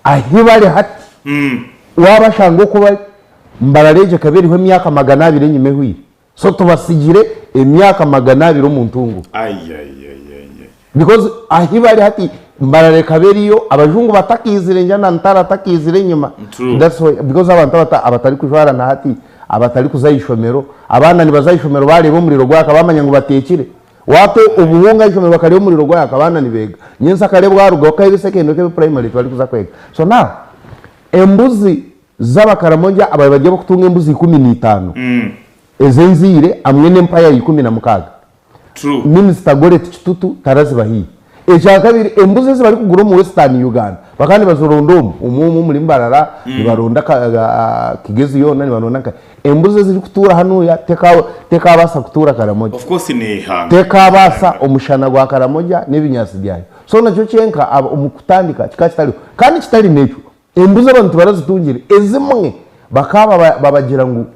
ahi bari hati waabashanga oku bari Mbarara egyo ekaba eriho emyaka 200 enyima ehweire. So tubasigire emyaka 200 omu ntunguka. Because ahi bari hati Mbarara ekaba eriyo abajungu batakaizire nja na Ntare atakaizire enyima. That's why because abantu abata abatarikujwara na hati abatarikuza aha ishomero abaana nibaza aha ishomero bareeba omuriro gwaka bamanya ngu bateekire. Waata obuhunga aha ishomero bakareeba omuriro gwaka abaana nibeega. Nyentsya kare bwarugaho k'ebi secondary k'ebi primary tibarikuza kwega. So now embuzi z'Abakaramoja ababaire bari ab'okutunga embuzi 15 ez'enzaire hamwe n'empaya 16. Minisita Goreti Kitutu tarazibahaire. Ekyakabiri, embuzi ezi barikugura omu Western Uganda bakaba nibazironda omu omu omu omuri Mbarara, nibaronda Kigezi yoona, nibaronda nkahi. Embuzi ezirikutuura hanuya tekabaasa kutuura Karamoja. Of course neihanga. Tekabaasa omushana gwa Karamoja n'ebinyaatsi byayo. So nakyo kyenka omu kutandika kikaba kitariho. Kandi kitari n'ekyo, embuzi abantu tibarazitungire. Ezimwe bakaba babagira ngu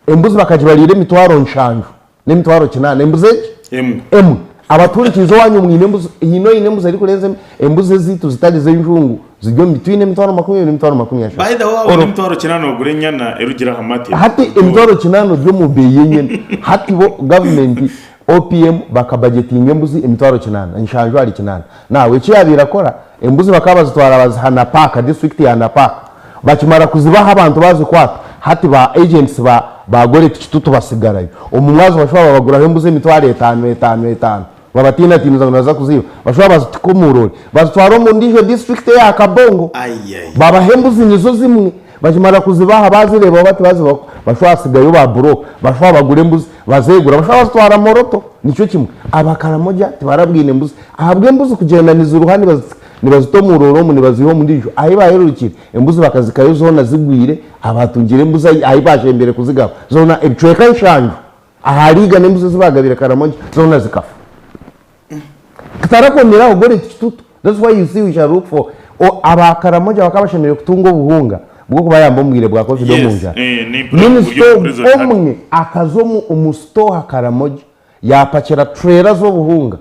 embuzi bakagibariira emitwaro nshanju n'emitwaro kinaana. Embuzi egi? Emwe. Emwe. Abatuhurikiize owaanyu mwine embuzi, haine oine embuzi erikurenza embuzi ezaitu zitari z'enjungu ziri omu between emitwaro 20 n'emitwaro 30. By the way waabona emitwaro kinaana ogure enyana erugire aha mate. Hati emitwaro kinaana ori omu beeyi y'enyana. Hati bo gavumenti OPM bakabajetinga embuzi emitwaro kinaana, nshanju ahari kinaana. Now eki yaabaire akora, embuzi bakaba bazitwara baziha Napak, disiturikiti ya Napak. Bakimara kuzibaha abantu bazikwata, hati ba agents ba ba Goreti Kitutu basigarayo. Omu mwazo bashuba babaguraho embuzi emitwaro etaano etaano etaano. Babatiinatiiniza ngu nibaza kuziiba. Bashuba bazitika omu roori bazitwara omu ndiijo disiturikiti eya Kabongo. Babaha embuzi nizo zimwe. Bakimara kuzibaha bazireeba bati bazibaho bashuba hasigayo ba buroka. Bashuba bagura embuzi bazegura bashuba bazitwara Moroto. Nikyo kimwe Abakaramoja tibarabwine mbuzi. Ahabw'embuzi kugyenda niziruha nibazitika Nibazita omu roori omu nibaziiha omu ndiijo. Ahi baahererukire, embuzi bakazikayo zoona zigwire, abaatungire embuzi ahi baashembeire kuzigaba zoona ebicweka nshanju ahari igana embuzi ezi baagabire Karamoja zoona zikafa. Kitarakomire aho, Goreti Kitutu, that's why you see we shall look for aba Karamoja bakaba bashemereire kutunga obuhunga bw'okubayamba omu bwire bwa covid omu njara. Minisita ogu omwe akaza omu sitooha Karamoja Yaapakira tureera z'obuhunga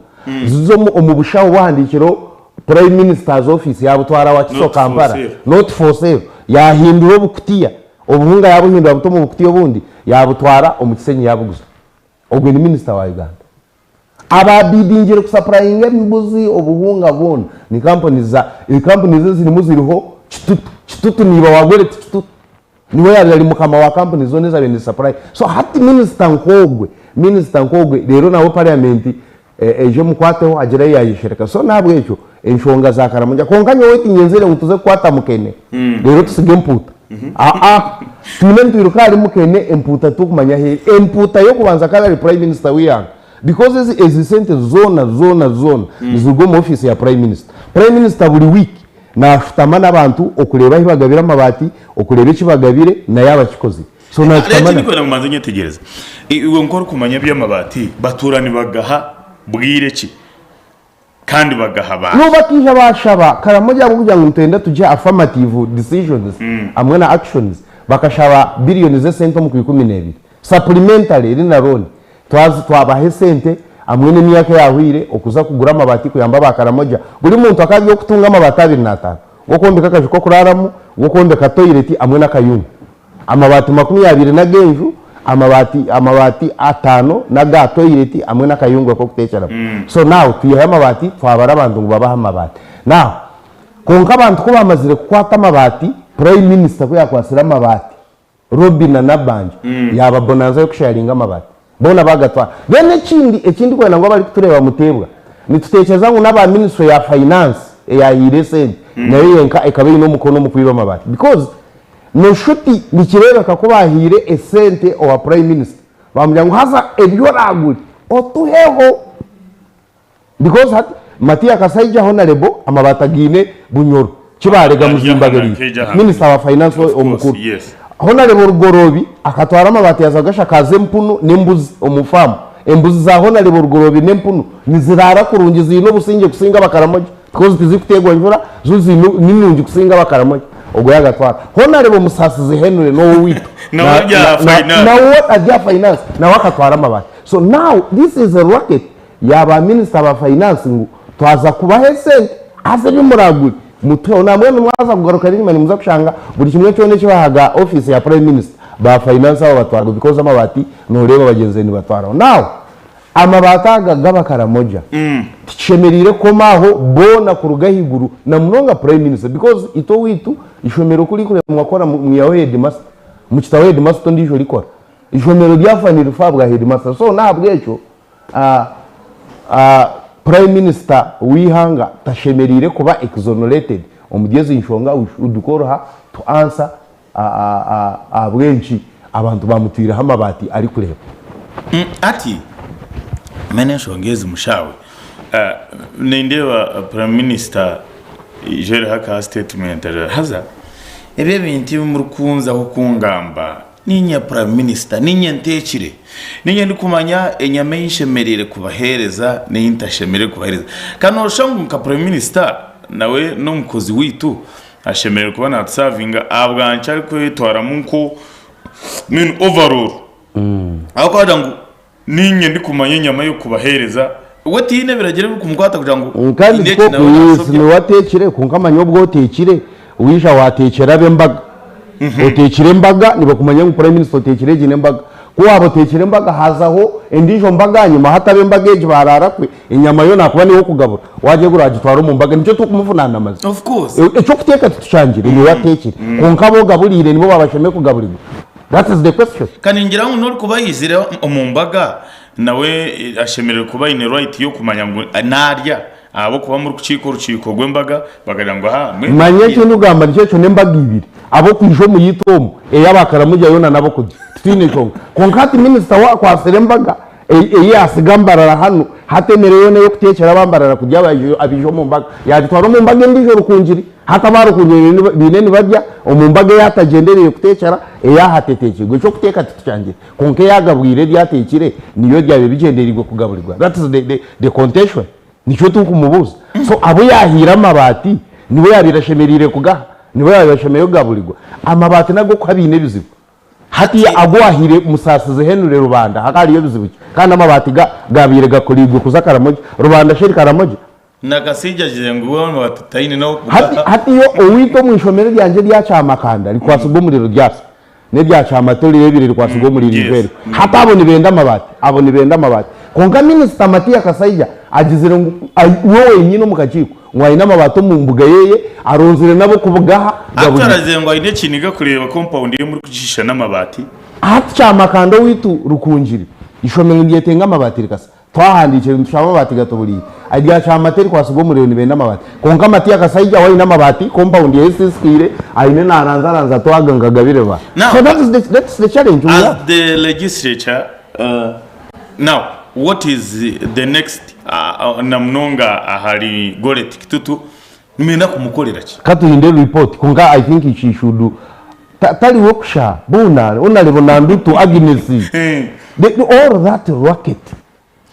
ziza omu bushaho buhandiikireho Prime Minister's Office yaabutwara Wakiso, Kampala, Not for sale. Yaahindura obukutiya, obuhunga yaabuhindura buta omu bukutiya obundi yaabutwara omu Kisenyi yaabuguza. Ogwe ni minisita wa Uganda. Abaabidingire kusapurayinga embuzi, obuhunga bwona ni kampuni za, kampuni ze zirimu ziriho Kitutu. Kitutu niiba wa Goreti Kitutu. Niwe yaabaire ari mukama wa kampuni zoona ezaabaire nizi-supply. So hati minisita nk'ogwe, minisita nk'ogwe reero nawe parliament eije emukwateho agire ahu yaayeshereka. So n'ahabw'ekyo enshonga za Karamoja. Kwonka nyowe tinyenzire ngu tuze kukwata mukene reero tusige empuuta. Aa, twine nitwiruka ahari mukene empuuta titurikumanya ahu eri. Empuuta y'okubanza akaba ari Prime Minister w'eihanga because ezi ezi sente zoona zoona zoona niziruga omu ofiisi ya Prime Minister. Prime Minister buri wiiki Naashutama n'abantu okureeba ahi bagabire amabaati, okureeba eki bagabire na yaaba akikozire. So naashutama Eki na. ndikwenda ngu mbanze nyetegyereze. Iwe nk'orikumanya eby'amabaati, batuura nibagaha bwire ki? Kandi bagaha baahi? N'obu bakaija baashaba Karamoja ahabw'okugira ngu nitwenda tugye affirmative decisions hamwe na actions, bakashaba billion z'esente omu Kwikumineebiri. Supplementary eri na loan. Twaza twabaha esente hamwe n'emyaka eyahweire okuza kugura amabaati kuyamba aba Karamoja. Buri muntu akaba ari ow'okutunga amabaati 25, g'okwombeka akaju k'okuraaramu, g'okwombeka toyireti hamwe n'akayungu. Amabaati 20 n'ag'enju, amabaati amabaati ataano n'aga toyireti hamwe n'akayungu ak'okuteekyeramu. So now twihayo amabaati twabara abantu ngu babahe amabaati. Now kwonka abantu ku baamazire kukwata amabaati, Prime Minister ku yaakwatsire amabaati, Robina Nabbanja yaaba bonanza y'okusharinga amabati boona bagatwara. Then ekindi eki ndikwenda ngu abarikutureeba muteebwa, nituteekyereza ngu n'aba ministry ya finance eyahaire esente nayo yenka ekaba eine omukono omu kwiba amabati because noshuti nikireebeka ku baahaire esente owa prime minister baamugira ngu haza ebi oraagure otuheho. Because hati Matia Kasaija Honarebo amabaati againe Bunyoro kibarega Muzimbabwe Minister wa Finance omukuru. Honarebo Rugoroobi akatwara amabaati yaza kugashakaaza empunu n'embuzi omu faamu. Embuzi za Honarebo Rugoroobi n'empunu niziraara kurungi ziine obusingye kusinga Abakaramoja because tizikuteerwa njura zo ziine ni nungi kusinga Abakaramoja. Ogwo yagatwara. Honarebo Musasizi Henry n'owoweitu nawe ari aha Finance nawe akatwara amabaati. So now this is a racket ya ba minisita ba finance ngu twaza kubaha esente haza ebi muragure mutuheho. Nambwenu mwaza kugaruka enyima nimuza kushanga buri kimwe kyona eki bahaga ofiisi ya prime minister ba finance abo batwaraho because amabaati noreeba bagyenzire nibatwaraho. Now amabaati aga g'abakaramoja tikishemereire kukoma aho boona kuruga ahaiguru na munonga prime minister because itwe oweitu eishomero ku rikuremwa kukora mwihaho headmaster mukitaho headmaster ondiijo rikora. Eishomero ryafa nirifa ahabwa headmaster so n'ahabw'ekyo Prime Minister w'eihanga tashemereire kuba exonerated omuri ezi nshonga, we should call her to answer ahabw'enki abantu bamutwireho amabaati arikureeba. Ati, Mbwenu enshonga ezi mushaawe. Nindeeba Prime Minister ijo eriho akaha statement arira haza ebi ebintu ebi murikunzaho kungamba niinye Prime Minister niinye nteekire niinye ndikumanya enyama ei nshemereire kubaheereza n'ei ntashemereire kubaheereza ka nooshusha ngu nka Prime Minister nawe n'omukozi waitu ashemereire kuba naatusavinga ahabwanki arikwetwaramu nko mean overall ahabw'okuba aragira ngu Niinye ndikumanya enyama y'okubaheereza. We tihaine ebiragiro ebirikumukwata kugira ngu Kandi haine eki tikwo nawe yes naasobya. niwe ateekire kwonka manya obu oteekire waija waateekyera ab'embaga. Oteekire embaga nibakumanya ngu prime minister oteekire egi n'embaga. Ku waaba oteekire embaga haazaho endiijo mbaga ahanyima hati ab'embaga egi baaraara kwe enyama yo naakuba niiwe okugabura waagyegura waagitwara omu mbaga nikyo turikumuvunaana mazima. Of course. Eky'okuteeka titukyangire niwe ateekire kwonka abu ogaburiire nibo baabashemereire kugaburirwa. That is the question. Ka ningira ngu n'orikuba aizire omu mbaga nawe ashemereire kuba aine right y'okumanya ngu naarya ahabw'okuba murikukiika orukiiko rw'embaga bakagira ngu aha mbwenu Manya eki ndikugamba nikyo ekyo n'embaga ibiri ab'okwija omu yaitu omu ey'abakaramoja yoona n'ab'okurya titwine nshonga kwonka hati minisita we akwatsire embaga ei yaatsiga Mbarara hanu hati emere yoona ey'okuteekyera aba Mbarara kurya abaija omu mbaga yaagitwara omu mbaga endiijo Rukungiri. Hati aba Rukungiri baine nibarya omu mbaga ei atagyendereire kuteekyera eyaahateteekirwe. Eky'okuteeka titukyangire kwonka ei agabwire ebi ateekire niyo byabaire bigyendereirwe kugaburirwa. That is the contention. Nikyo turikumubuuza. So abu yaahaire amabaati nibo yaabaire ashemereire kugaha? Nibo yaabaire ashemereire kugaburirwa? Amabaati n'ag'okuha baine ebizibu. Hati agu wahaire Musaasizi Henry Rubanda hakaba hariyo bizibu ki? Kandi amabaati gabaire gakoreirwe kuza Karamoja. Rubanda shi eri Karamoja? Nakasingye agizire ngu we amabaati taine Hati n'ahokugaha. hati yo owaitu omu ishomero ryangye erya Kyamakanda rikwasirwe omuriro ryasa. N'erya Kyamatole rebire rikwasirwe omuriro Yes. ijo eryo. Hati abo nibenda amabaati, abo nibenda amabaati. Kwonka minisita Matia Kasaija agizire ngu we wenyine omu kakiiko ngu aine amabaati omu mbuga yeye aronzire n'abokugaha Actually gaburi. agizire ngu aine ekiniga kureeba compound ye murikugishisha n'amabaati. Hati Kyamakanda owaitu Rukungiri ishomero niryetenga amabaati rikasa. Twahandiikire nitushaba amabaati gatuburiire. Erya Kyamate erikwasibwa omuriro nibenda amabaati. Kwonka Matia Kasaija we aine amabaati, compound ye esisikaire, aine naranzaranza twaga ngu agabire ba. Now, So that is the, that is the challenge we as have. the legislature uh, now what is the next uh, uh, na munonga ahari Goreti Kitutu nimwenda kumukorera ki? Katuhinde report kwonka I think she should ta, tariho kusha boona Honourable Nandutu Agnes the, the, all that racket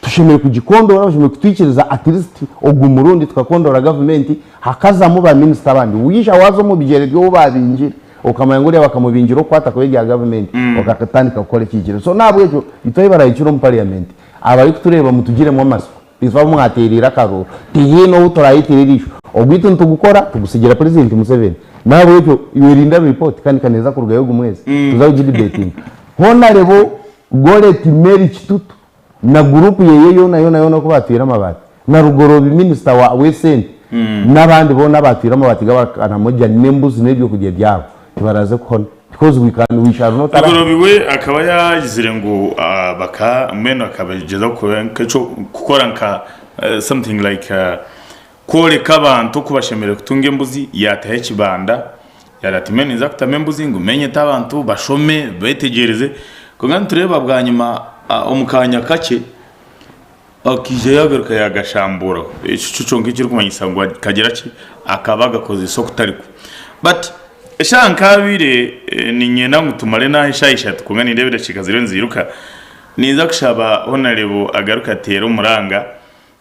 tushemereire kugikondora bashemereire kutwikiriza at least ogu murundi tukakondora gavumenti hakazamu ba minisita abandi waija waaza omu bigyere by'ou babingire okamanya ngu oriya bakamubingira okukwata kubi ebya gavumenti okatandika kukora ekihikire so n'ahabw'ekyo itwe ahi barahikire omu parliament abarikutureeba mutugiremu amatsiko Itwe abu mwateereire akarooro tihaine ou turaayetire eriisho. Ogwaitu nitugukora tugutsigira Purezidenti Museveni. N'ahabw'ekyo iwe rinda ripooti kandi ka neeza kurugayo ogu mwezi tuza kugidibeetinga. Honarebo Goreti Mary Kitutu na guruupu ye yoona yoona yoona oku baatwire amabaati na Rugoroobi minisita wa w'esente n'abandi boona abaatwire amabaati g'Abakaramoja n'embuzi n'ebyokurya byabo tibaraaze kuhona because we can we shall not allow. Rugoroobi we akaba yaagizire ngu baka mbwenu akabagyezaho kukora nk'ekyo kukora nka something like kworeka abantu oku bashemereire kutunga embuzi yaataho ekibanda yaagira ati mbwenu ninza kutamu embuzi ngume nyete abantu bashome beetegyereze kwonka nitureeba bwanyima omu kaanya kakye Akaija yaagaruka yaagashambuuraho. Ekyo kyo kyonka ekirikumanyisa ngu akagira ki? Akaba agakozesa okutarikwo. But eshaaha nk'abiri niinyenda ngu tumare naaha eshaaha ishatu kwonka nindeeba edakiika ziriyo niziiruka. Ninza kushaba Honarebo agaruke ateere omuranga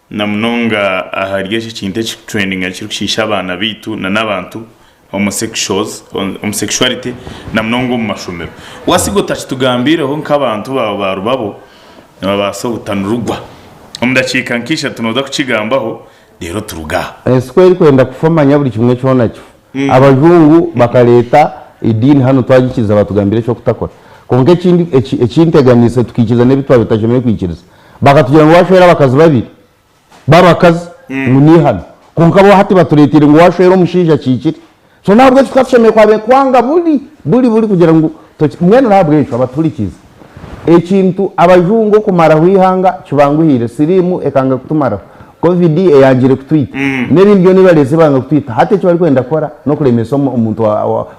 na munonga ahari eki ekintu ekirikutrendinga ekirikushiisha abaana baitu n'abantu homosexuals, homosexuality na munonga omu mashomero. Wasiga otakitugambiireho nk'abantu baawe ba Rubabo nibabaasa obutanurugwa. Omu dakiika nka ishatu nooza kukigambaho reero turuge aha. Ensi ku erikwenda kufa manya buri kimwe kyona kifa. Abajungu bakareeta ediini hanu twagikiriza batugambira ekyokutakora. Kwonka ekindi ekinteganiise tukaikiriza n'ebi twaba tutashemereire kwikiriza. Bakatugira ngu washwera abakazi babiri b'abakazi ngu n'eihano. Kwonka bo hati batureeteire ngu waashwera omushaija kihikire. So n'ahabw'ekyo tukaba tushemereire kwabaire kwanga buri buri buri kugira ngu toki mbwenu n'ahabw'ekyo abatuhurikiize, ekintu abajungu okumaraho eihanga kibanguhiire, siriimu ekanga kutumaraho, Covid eyangire kutwita, n'ebindi byona ebi bareetsire banga kutwita, hati eki barikwenda kukora n'okuremesa omuntu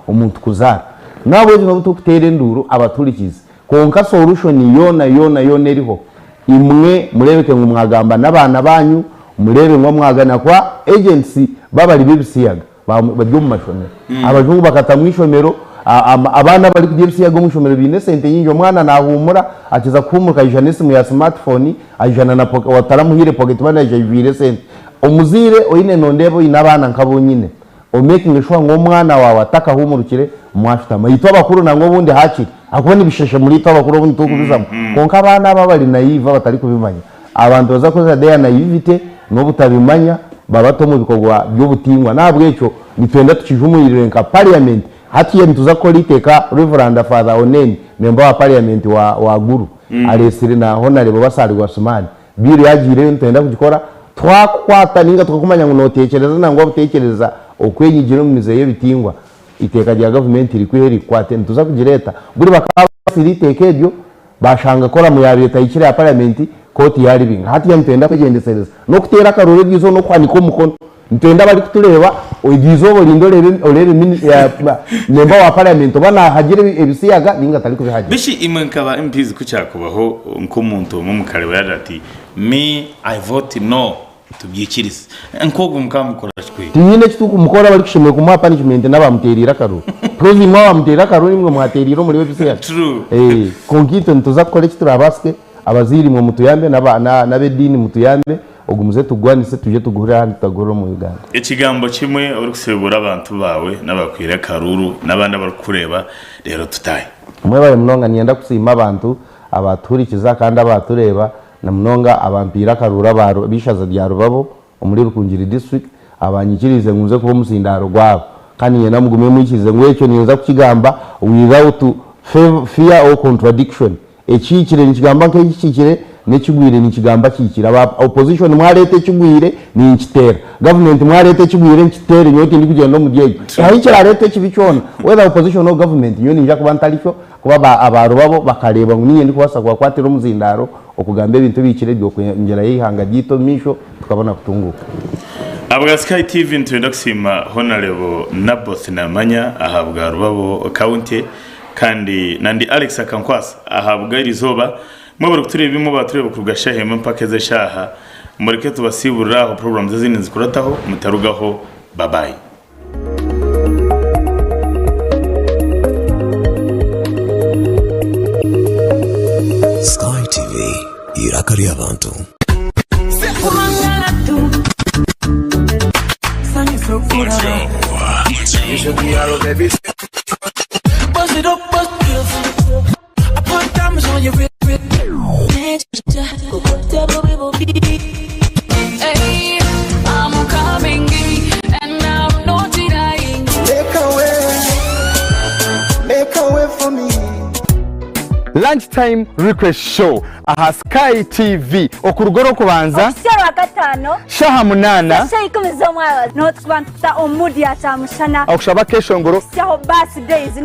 omuntu kuzaara. N'ahabw'ekyo n'obu turikuteera enduuru abatuhurikiize, Kwonka solution yoona yoona yoona eriho, imwe mureebeke ngu mwagamba n'abaana baanyu, Mureebe ngu mwagana kuba agents b'abari b'ebisiyaga bari omu mashomero. Abajungu bakatamu eishomero, abaana abarikurya ebisiyaga omu ishomero baine esente nyingi. Omwana nahuumura, akiza kuhuumuruka aija n'esimu ya smartphone, aija na otaramuhaire pocket money aija aijwire esente. Omuzaire oine nondeeba oine abaana nk'abu nyine, omekinge shuwa ngu omwana waawe atakahuumurukire mwashutama. Itwe abakuru nangwa obundi hakiri ahakuba nibisheshe muri itwe abakuru obundi titukubizamu. Kwonka abaana abo abari naive abatarikubimanya, Abantu baza kukozesa their naivete n'obutabimanya babata omu bikorwa by'obutingwa. N'ahabw'ekyo nitwenda tukijumurire nka parliament. Hatiiya nituza kukora eiteeka Rev. Father Onen, member wa parliament wa wa Gulu areetsire na Honarebo Basalirwa Sumaani. Bill yagiireyo nitwenda kugikora. Twakukwata ninga tukakumanya ngu noteekyereza nangwa buteekyereza okwenyigira omu mize y'ebitingwa, eiteeka rya gavumenti rikwihe rikukwate. Nituza kugireeta. Buri bakaba bareetsire eiteeka eryo. Baashanga koramu yaabaire etahikire aha paramenti, kooti yaaribinga. Hatiiya nitwenda kwegyendesereza n'okuteera akaruru eryo izooba n'okuhanika omukono. Nitwenda abarikutureeba eryo izooba orinde oreebe oreebe memba wa paramenti oba naahagira ebisiyaga nainga atarikubihagira. Bishi imwe nkaba MPs ku kyakubaho nk'omuntu omwe omukareeba yaagira ati me I vote no. Tubyikirize. Nk'ogwo mukaba mukora ki kweri? Tihaine eki turikumukora abarikushemererwa kumuha punishment n'abamuteereire akaruru because imwe abamuteereire akaruru nimwe mwateereire omuri we ebisiyaga. True. Eh, kwonka itwe nituza kukora eki turabaasike, abazaire imwe mutuyambe n'aba na n'ab'ediini mutuyambe, ogu muze tugugwanise twije tuguhurire ahandi tutaguhurira omu Uganda. Ekigambo kimwe orikusiibura abantu baawe n'abakwire akaruru n'abandi abarikukureeba reero tutaahe. Mwebare munonga niinyenda kusiima abantu abaatuhurikiza kandi abaatureeba Na munonga abampiire akaruuru aba b'eishaza rya Rubabo omuri Rukungiri District abanyikiriize ngu nze kuba omuzindaaro gwabo. Kandi niinyenda mugume mwikirize ngu ekyo ninza kukigamba without fear or contradiction. Ekihikire ninkigamba nk'ekihikire n'ekigwire ninkigamba kihikire. Aba opposition mwareeta ekigwire ninkiteera. Gavumenti mwareeta ekigwire nkiteere nyowe tindikugyenda omuri egyo. Ahi kirareetwa ekibi kyona whether opposition or government nyowe ninyija kuba ntarikyo Kuba aba Rubabo bakareeba ngu niinye ndikubaasa kubakwatira omuzindaaro okugamba ebintu ebihikire eby'okwongyerayo eihanga ryaitu omu maisho tukabona kutunguuka. Ahabwa Sky TV nitwenda kusiima Honarebo Naboth Namanya ahabwa Rubabo County kandi na ndi Alex Akankwasa ahabwa erizooba. Mwebare kutureeba imwe abatureeba kuruga shaaha emwe mpaka ezi eshaaha. Mureke tubasiiburire aho programs ezindi nizikurataho mutarugaho. Babayi. Sky TV, eiraka ry'abantu. Lunch time request show aha Sky TV okuruga orwokubanza Okuhitsya Orwakataano shaha munana shaaha ikumi z'omwabazyo niho turikuba nitukuta omu mood ya kyamushana okushaba akeshongoro kuhitsyaho birthdays.